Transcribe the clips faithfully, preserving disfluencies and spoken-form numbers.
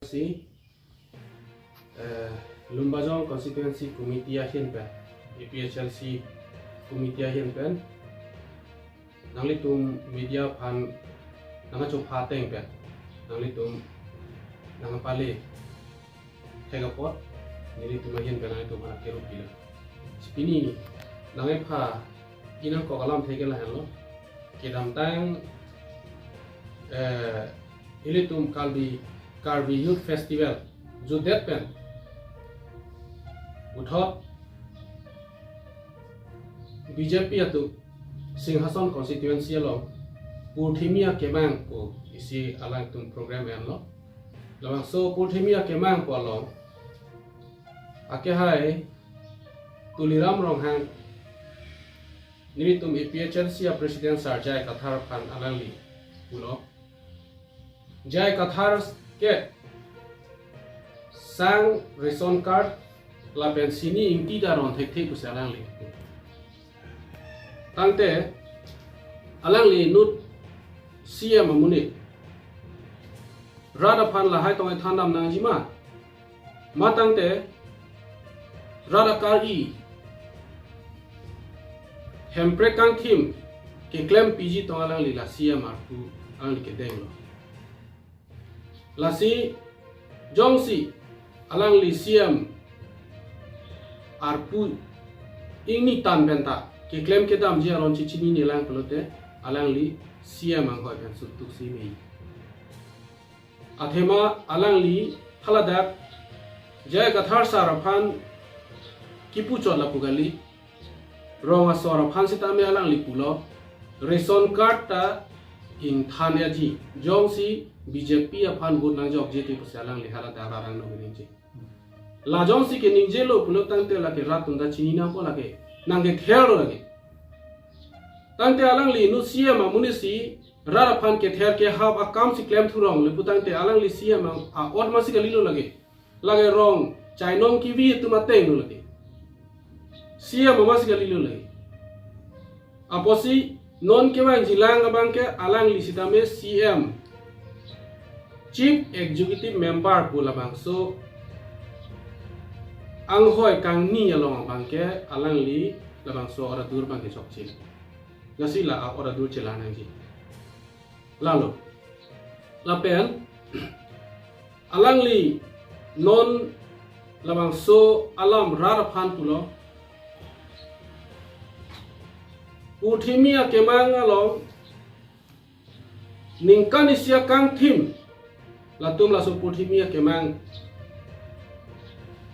si, eh, Lumbajong Constituency Committee ahin pen, A P H L C Committee ahin pen, nanglitum media aphan nangkachopha ateng pen, nanglitum nangpale thek apot, nelitum ahin pen nanglitum aphan akeru pilo. Si pini nangkepha inang kok alam thek ke lahenlo. Kedamtang, eh, ilitum Karbi, Karbi Youth Festival jutdet pen puthot B J P atum Singhason constituency along Purthimi Akemang pu isi alangtum program enlo. Labangso Purthimi Akemang pu along akehai Tuliram Ronghang, nelitum A P H L C a President Sir J I Kathar aphan alangli pulo. J I Kathar ke sang ration card lapen chini ingti ta ron thekthe pusi alangli. Tangte alangli inut C M amonit rat aphan lahai tong-e thandam nangji ma? Ma tangte rat akari hemprek kangthim keklem piji tong alangli la C M arpu alangli kedenglo. Lasi jongsi alangli C M arpu ingni tan penta keklem kedamji aron chechinine lang pulote alangli C M anghoi pen sutuk si mei. Athema alangli haladak J I Kathar sir aphan kipu chot lapu kali, rong asor aphan sitame alangli pulo, ration card ta ingthan yaji, jongsi B J P aphan vote nangjokji te pusi alangli haladak arang no ningje. La jongsi keningjelo pulo tangte lake rat atum ta chini nangpo lake, nangketherlo lake. Tangte alangli inut C M amonit si rat aphan kether kehap akam si klem thurong le pu tangte alangli C M a, a-ot masi kalilo lake. Lake rong chainong kivi atum atenglo lake. C M masi kalilo lake. Apotsi non kevangjilang abangke alangli sitame C M, Chief Executive Member pu labangso anghoi kangni along abangke alangli labangso oradur abangke chokche. Lasi la a-oradur chela nangji. Lalo. Lapen alangli non labangso alam rat aphan pulo. Purthimi Akemang along ningkan isi akangthim latum laso Purthimi Akemang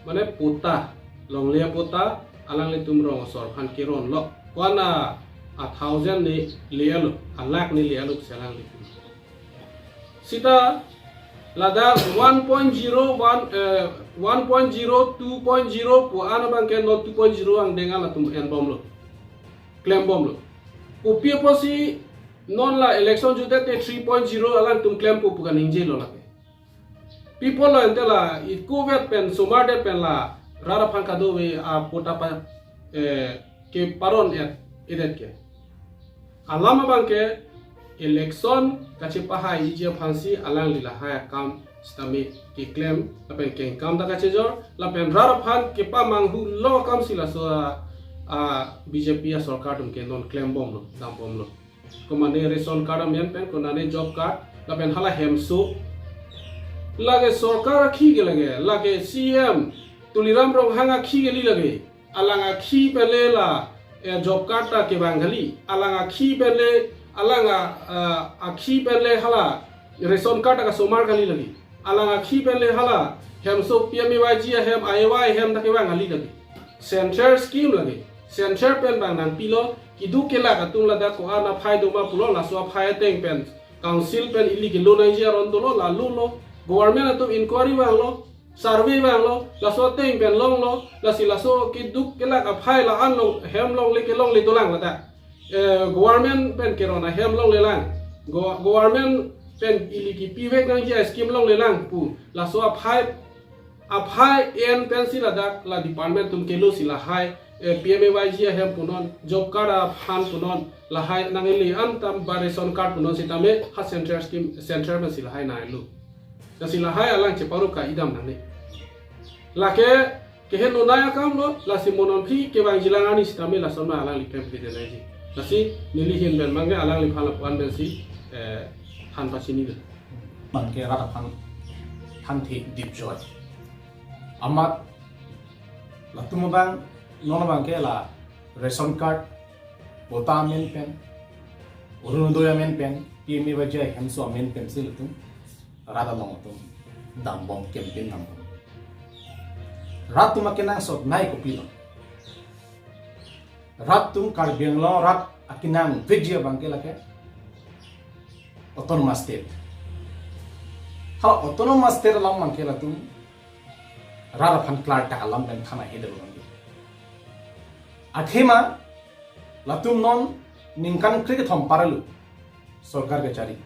mane patta, longle patta, alanglitum rong asor aphan keronlo. Ko-an a thousand ne le-etlo, a lakh ne le-etlo si alanglitum. Sita ladak one point zero one, eh, one point zero, two point zero pu-an abangke non two point zero angdeng an latum enbomlo, klembomlo. Kopi apotsi non la election jutdet te three point zero alangtum klempo pu kaningjelo lake. Pi apotlo ante la iko vet pen somardet pen la rat aphan kadokave apatta pa, eh, keparon-et, edet ke. Alam abangke election kachepahaiji aphansi alangli lahai akam sitame keklem, lapen kengkam ta kachejor, lapen rat aphan kepamanghulo akam si laso a, a B J P asorkar atum ke non klembomlo, dambomlo. Komane ration card amen pen, konane job card, lapen hala hemso. Lake sorkar akhi ke lake, lake C M Tuliram Ronghang akhi kali lake. Alang akhi pen le la, eh, job card ta kevang kali. Alang akhi pen le, alang a, ah, akhi pen le hala ration card ta kasomar kali lake. Alang akhi pen le hala hemso P M A Y G ahem, A Y ahem ta kevang kali lake. Central scheme lake. Central pen bang nangpilo, keduk kelak atum ladak ko-an aphai doma pulo, laso aphai ateng pen council pen ili kelo nangji aron dolo, la lolo. Government atum inquiry vanglo, survey vanglo, laso ateng pen longlo, lasi laso keduk kelak aphai la-an long, hem longle kelongle dolang ladak. Eh, government pen keron ahem longlelang. Go-, government pen ili kepivek nangji a-scheme longlelang pu. Laso aphai, aphai en pensi ladak la department atum kelo si lahai, eh, P M A Y G ahem punon, job card aphan punon, lahai nangli an tam ba ration card punon sitame ha central scheme, central pensi lahai nanglo. Lasi lahai alang cheparo ka-idam nangne. Lake keheno nai akam lo, lasi mo non aphi kevangjilang arni sitame lason ma alangli klem pide nangji. Lasi neli ahin pen abangke alangliphan lapu-an pensi, eh, than pachini lo. Abangke rat aphan thanthe dipjoi. Amat latum abang, non abangke la ration card, patta amen pen, Orunodoi amen pen, P M A Y G A hemso amen pensi latum rat along atum dambom, campaign dambom. Rat atum akenangsot nai kopilo? Rat atum, Karbi Anglong rat akenangvekji abangke lake autonomous state. Ha autonomous state alam abangke latum rat aphan klardak alam pen than ahedetlo abangke. Athema latum non ningkan krekethom parlo sorkar kachari.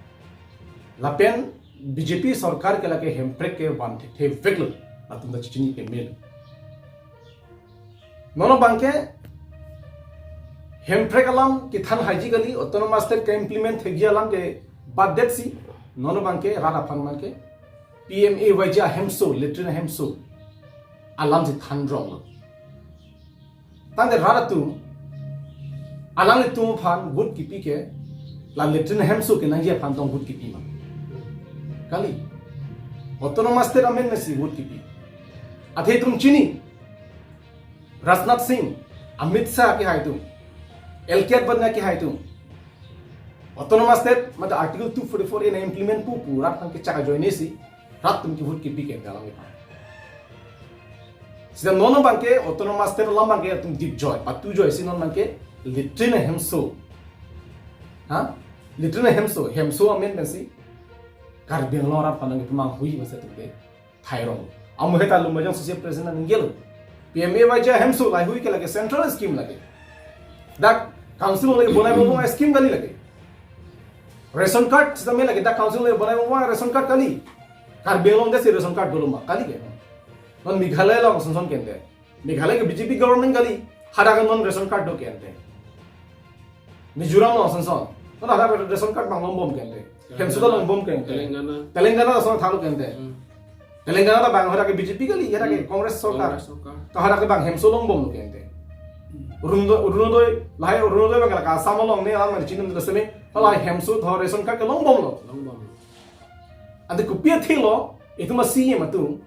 Lapen B J P sorkar ke lake hemprek ke van thektheveklo, latum ta chechini ke mel. Non abangke hemprek alam kethan haiji kali, autonomous state ke-implement thekji alam ke baddetsi, non abangke rat aphan abangke P M A Y G A hemso, latrine hemso alamsi than ronglo. Tangte rat atum, alanglitum aphan vote kipi ke la latrine hemso kenangji aphan tong vote kipi ma? Kali. Autonomous state amen nangsi vote kipi. Athe itum chini, Rajnath Singh, Amit Shah kehai atum, L K Advani kehai atum, autonomous state mate Article two forty-four A nang-implement pu pu rat aphan kechak ajoinesi rat atum ke vote kipi ke dalam iphan. Sita non abangke autonomous state alam abangke atum dipjoi, patujoisi non abangke latrine hemso. Ha? Latrine hemso, hemso amen pensi Karbi Anglong rat aphan nangkepamanghui masa atum ke than rong. Amu heta Lumbajong Association President nangkelo. P M A Y G A hemso lahai-hui ke lake central scheme lake. Dak council along lake bonai bongbom scheme kali lake. Ration card sitame lake dak council along lake bonai bongbom ration card kali. Karbi Anglong detsi ration card dolo ma? Kali ke. Non Meghalaya along ason ason ke ante. Meghalaya ke B J P government kali, hadak non ration card do ke ante. Mizoram along ason ason, non hadak ration card abang longbom ke ante. Hemso ta longbom ke ante. Telangana. Telangana ason thalo ke ante. Hmm. Telangana ta abang hadak ke B J P kali, hadak ke Hmm. Congress sorkar. Congress sorkar. Ta hadak ke abang hemso longbomlo ke ante. Orunodoi, Orunodoi, lahai Orunodoi abang ke la Assam along ne alam mane chinine seme, lahai hemso tho ration card ke longbomlo. Longbom. Ante kopi athelo, itum a-C E M atum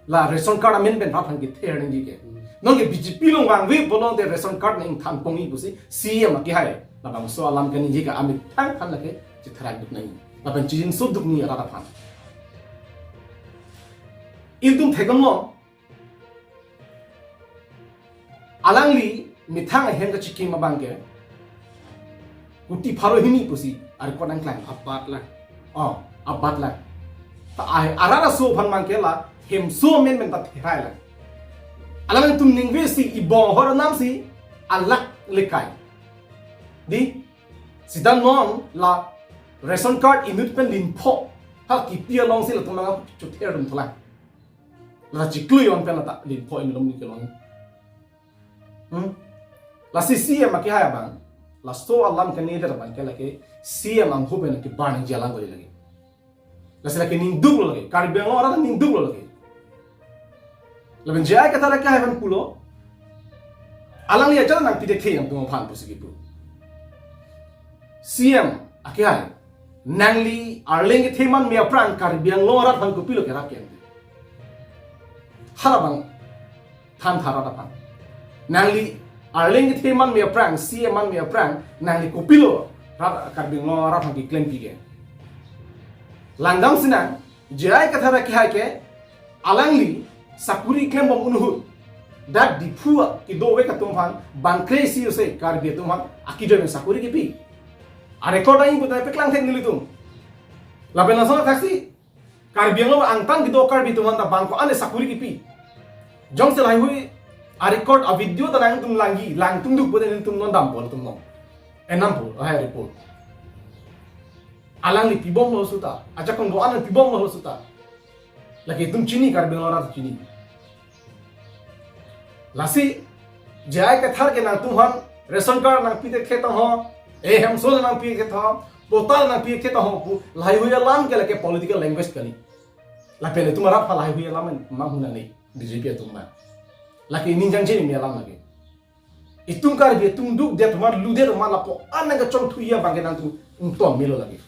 la ration card amen pen rat aphan kethe nangji ke. Hmm. Non ke B J P along vangve pulote ration card nangthan pongji pusi C E M akehai labangso alam kaningje ke amethang aphan lake chetherak duk nangji. Lapen chijinso duk nangji rat aphan. Ilitum theklonglo, alangli methang ahem kachikim abangke kuti pharo hini pusi a-record nangklang. Abat lang. Oh, abat lang. Ta ai arat aso aphan abangke la hemso amen pen ta therai lang. Alangtum ningvesi ibong hor namsi alak lekai. Di, sita non la ration card inut pen linpho ha kipi alongsi latum nangchother dun tholang. La chiklo jon pen la ta linpho inut along ni kelong. Hmm? Lasi C E M akehai abang, laso alam kaningje abangke lake C E M angho pen kebar nangji alam kali lake. Lasi lake ningduklo lake, Karbi Anglong arat ningduklo lake. Lapen J I Kathar akehai abang pulo, alangli ajat nangpi thekthe nangtum aphan pusi kipu. C E M akehai, nangli arleng kethe manme aphrang Karbi Anglong arat aphan kopilo kerap ke ante? Hala abang than tha rat aphan. Nangli arleng kethe manme aphrang, C E M manme aphrang, nangli kopilo rat, Karbi Anglong arat aphan keklempi ke? Langdam sinang, J I Kathar akehai ke, alangli sakuri klembom ahut, dak Diphu kedovek atum aphan bangkre isi ose Karbi atum aphan akejoi pen sakuri kipi. A-record ahin putai peklang thek nelitum. Lapen lason athaksi Karbi Anglong angtan kedo Karbi atum aphan ta bang ko-an sakuri kipi. Jongsi lahai-hui a-record a-video ta nangtum langji, langtum duk pute nelitum non dampo, latum non. Enam po, lahai report. Alangli pibomlo suta, ajakong do-an pibomlo suta. Lake itum chini, Karbi Anglong arat chini. Lasi, J I Kathar ke nangtum aphan ration card nangpi thekthe tangho, e hemso nangpi thekthe tangho, patta nangpi thekthe tangho pu lahai-hui alam ke lake political language kali. Lapen itum arat aphan lahaihui alam mang hunang ne, B J P atum ma. Lake ning jangje ni alam lake. Itum Karbi atum dukdet ma, ludet ma lapu an nangkachongthu ya abangke nangtum ington melo lake.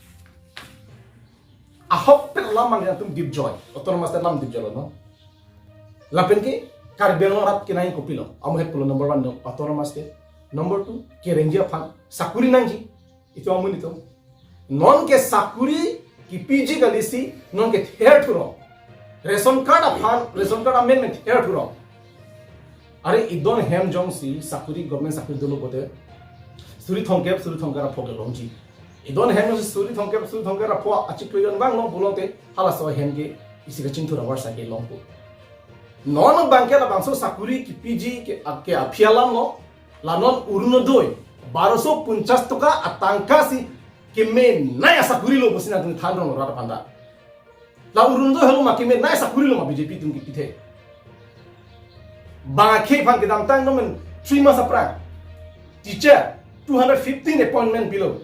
Ahokpet alam abangke nangtum dipjoi. Autonomous State alam dipjoi lo, no? Lapen ke Karbi Anglong arat kenai kopilo? Amu het pulo number one, no, Autonomous State. Number two, kerengji aphan sakuri nangji. Itum amonit atum. Non ke sakuri kepiji kalisi, non ke ther thurong. Ration card aphan, ration card amendment ther thurong. Are idon hem jongsi sakuri, government sakuri dolo pote, suri thomkep, suri thomkep ra pho kelongji. Idon hem jongsi suri thomkep, suri thomkep ra pho achiklo jon vanglo pulote, halaso ahem ke isi kachingthur avarsai kelongpo. Non abangke labangso sakuri kepiji ke, ke aphi alam lo, la non Orunodoi, baroso ponchas toka atangka si kemenei asakuri lo pusi nangtum than rong rat aphan ta. La Orunodoi helo ma, kemenei asakuri lo ma B J P atum kepithe? Bang akhei aphan kedamtang non three months aphrang teacher two hundred fifteen appointment pilo.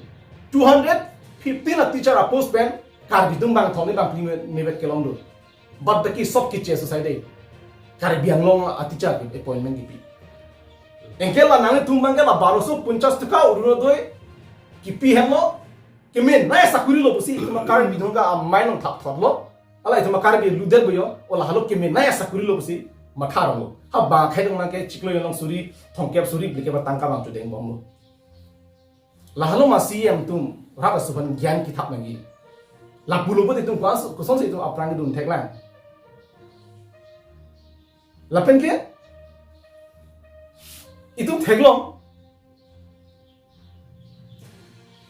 Two hundred fifteen a teacher a post pen Karbi atum bang thom ne bang phli mevet kelong do. But the ki sob keche society. Karbi Anglong a teacher appointment kipi. Anke la nangtum abangke la baroso ponchas toka Orunodoi kipi helo, kemenei asakuri lo pusi itum Karbi atum ke amei nangthap thot lo. Ala itum Karbi ludet boyo, o la helo kemenei asakuri lo pusi matha rong lo. Ha bang akhei dong nang ke chiklo jon along suri thomkep suri phlikep atangka bang chudeng bomlo. La helo ma C M atum rat aso aphan gyan kethap nangji. Lapulo pote itum kwas, kosonsi itum aphrang dun thek lang? Lapen ke itum theklong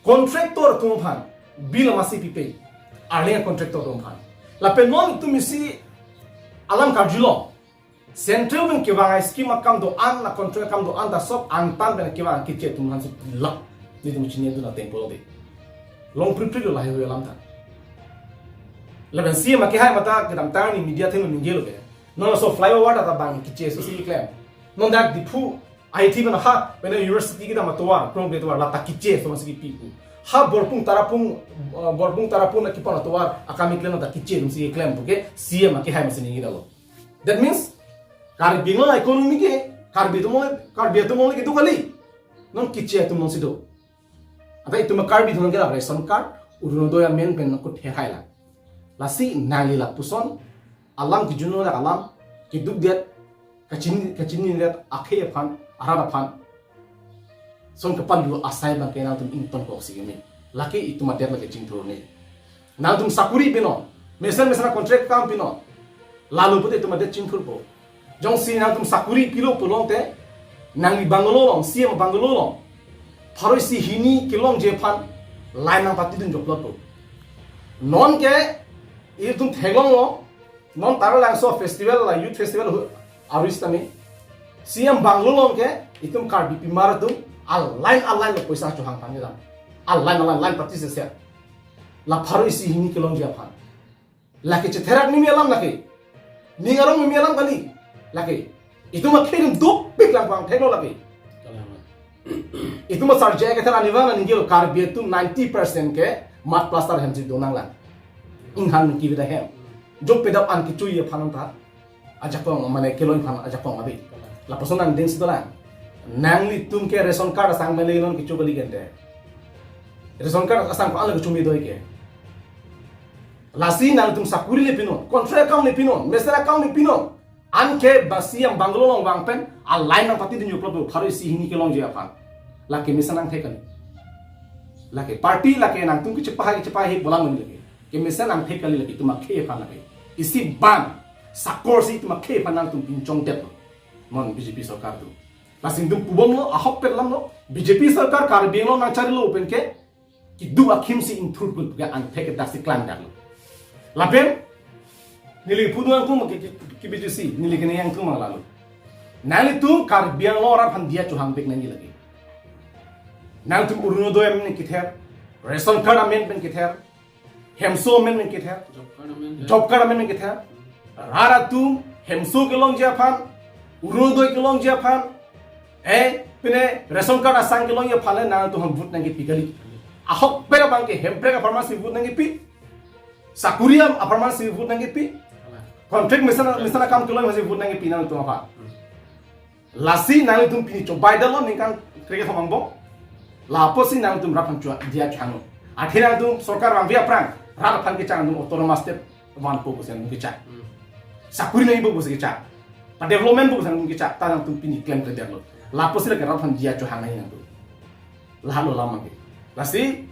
contractor atum aphan bill amatsi pipe, arleng contractor atum aphan. Lapen non itum isi alam karjulong. Central pen kevang a scheme akam do-an, a contract akam do-an ta sob angtan pen kevang keche atum aphansi pilap. Nelitum chinidun ateng pulote. Long pripri lo lahaihui alam ta. Lapen C M akehai mate kedamtang ni media athengno ningjelo ke. Non laso flyover ta bang keche asosi klem. Non dak Diphu I T pen ha, pen university kedam atovar, krong atovar, la ta keche aso masi kipi pu. Ha Borpung Tarapung, uh, Borpung Tarapung na kipon atovar, akam keklem ta keche atumsi keklem pu ke C M akehai masi ningje dalo. That means, Karbi Anglong economy ke, Karbi atum along, Karbi atum along kedo kali. Non keche atum alongsi do. Anta itum Karbi atum ke la ration card, Orunodoi amen pen nangkut herhai la. Lasi nangli lapuson, alam kejun lo alam, kedukdet, kachin, kachinidet, akhei aphan, arat aphan. Son kepadu asai abangke nangtum ington koksi keme. Lake itum adet lake chingthur ne. Nangtum sakuri pinon, mesen mesen contract akam pinon. Lalu pute itum adet chingthurpo. Jongsi nangtum sakuri pilo pulote, nangli bungalow along, C M bungalow along pharo isi hini kelongji aphan line nangpatidun joklotpo. Non ke itum theklonglo, non Taralangso festival la youth festival hu-, arui sitame C M bungalow along ke itum Karbi pimar atum a line a line lo poisa chohang aphan kedam. A line a line, line pati sese. La pharo isi hini kelongji aphan. Lake chetherak mimi alam lake. Ning arong mimi alam kali. Lake. Itum akhei atum dopik lang pang theklo lake. Itum asar jai kether ani vang ningje Karbi atum ninety percent ke mat plaster hemsi donang lang. Inghan kivida hem. Jok pedap an kechui aphan ta. Ajakong mane keloi aphan ajakong abi. Lapuson nangdengsi dolang. Nanglitum ke ration card asang mele non kecho kali gente. Ration card asang ko ala kecho mi doi ke. Lasi nangtum sakuri le pinon, contract akam le pinon, mesen akam le pinon. Anke basi yang bungalow along vang pen, a line nangpatidun joklot pharo isi hini kelongji aphan. Lake mesen nangthek kali. Lake party lake nangtum kechepahai kechepahai bolang lake. Kemesen nangthek kali lake itum akhei aphan lake. Isi ban, sakor si itum akhei aphan nangtum pinchongdet lo. Non B J P sorkar atum. Lasi nelitum pubomlo, ahokpet alamlo, B J P sorkar Karbi Anglong nangcharilo pen ke, keduk akhim si ingthurkun pu ke angthek kedak si klang daklo. Lapen, neli punu angkung ke, ke, ke B J C, neli kene angkung mang lalu. Nanglitum Karbi Anglong arat aphan diya chohang pek nangji lake. Nangtum Orunodoi amen kether, ration card amen pen kether, hemso amen pen kether, Job card amen. Job card amen pen kether. Rat atum hemso kelongji aphan, Orunodoi kelongji aphan, eh, pine ration card asang kelongji aphan le nangtum aphan vote nangkepi kali. Ahokpet abangke Hemprek apharman si vote nangkepi. Sakuri apharman si vote nangkepi. Contract mesen mesen akam kelong masih vote nangkepi nangtum aphan. Lasi nangtum pini chobai dalo ningkan kre-kethom angbong. Lapusi nangtum rat aphan chua dia chang. Athe nangtum sorkar vangve aphrang rat aphan kechang, nangtum autonomous state vanpo pusi nangtum kechang. Sakuri nangjipo pusi kechang. Pa development pusi nangtum kechang. Ta nangtum pini klemkledetlo. Lapusi lake rat aphan dia chua nangji nangtum. Lahelo alam ke. Lasi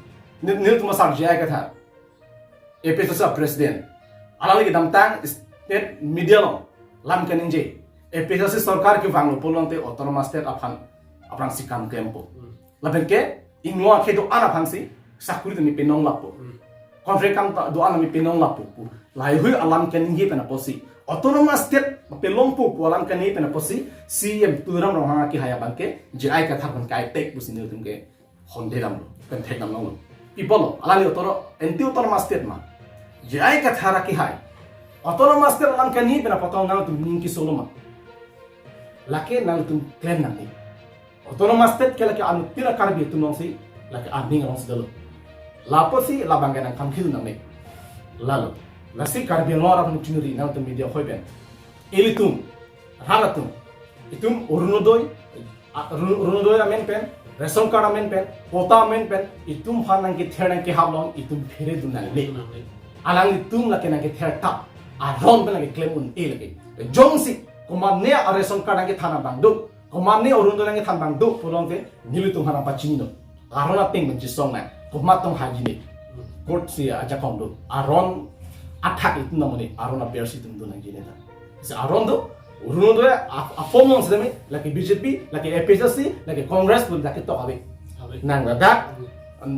nil nil tuma sar J I Kathar, A P H L C president, alangli kedamtang state media along lam kaningje, A P H L C sorkar kevanglo pulote autonomous state aphan aphrangsi kam klempo. Lapen ke ingno akhei do-an aphansi sakuri tame penong lapo. Contract akam ta do-an tame penong lapo pu laheihui alam kaningje pen apotsi, autonomous state pelongpo pu alam kaningje pen apotsi C E M Tuliram Ronghang akehai abang ke J I Kathar aphan kaitek pusi nelitum ke honde damlo, pen thek damlonglo. Pi apotlo, alangli autono-, anti autonomous state ma, J I Kathar akehai autonomous state alam kaningje pen apot nangtum ning kesolo ma? Lake nangtum klem nangji. Autonomous state ke lake anuttin a-Karbi atum alongsi, lake aning alongsi dolo. Lapusi labang ke nangkam khil nangne. Lalo, lasi Karbi Anglong arat aphan chiniri nangtum media hoi pen, ilitum rat atum, itum Orunodoi, a, Orun-, Orunodoi amen pen, ration card amen pen, quota amen pen, itum aphan nangkether nangkehap along itum phere dun nangne. Alanglitum lake nangkether tap, aron pen lake klem un-e lake. Jongsi komatne a-ration card nangkethan abang do, komatne Orunodoi nangkethan abang do pulote nelitum aphan nangpachininon. Aron ateng pen chesong nang, komat tong hajine. Court si ajakong do. Aron athak itum nang mane, aron aber si itum do nangjine ta. Si aron do, Orunodoi a, a-form along setame, lake B J P, lake A P H L C, lake Congress pu lake tok ave. Ave. Nang ladak,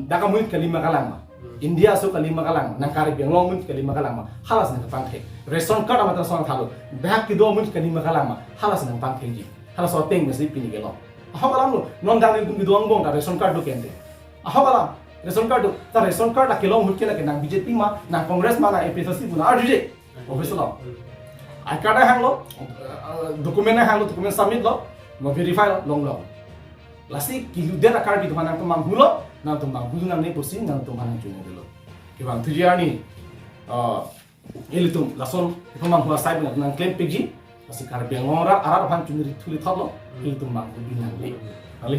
dak amonit kalima kelang ma, India aso kalima kelang ma, nang Karbi Anglong amonit kalima kelang ma, halasi nangkepangthek. Ration card amat asong thalo, dak kedo amonit kalima kelang ma, halasi nangpangthekji. Halaso ateng pensi pini kelong. Ahok alamlo, non dak nelitum kedo angbong ta ration card do kente. Ahok alam, ration card do, ta ration card lake long ahut ke lake nang B J P ma, nang Congress ma, nang A P H L C pu nang arjuje. Office along. I card nang hanglo, uh, document nang hanglo, document submit lo, mo verify lo, longlo. Lasi keludet a-Karbi atum aphan nangtum manghulo, nangtum manghu nangne pusi nangtum aphan nangchunedetlo. Kevang thuji arni, uh, ilitum lason itum manghu asai pen nangklempikji, lasi Karbi Anglong arat, arat aphan chuniri thuli thotlo, ilitum manghu nangne. Nangle.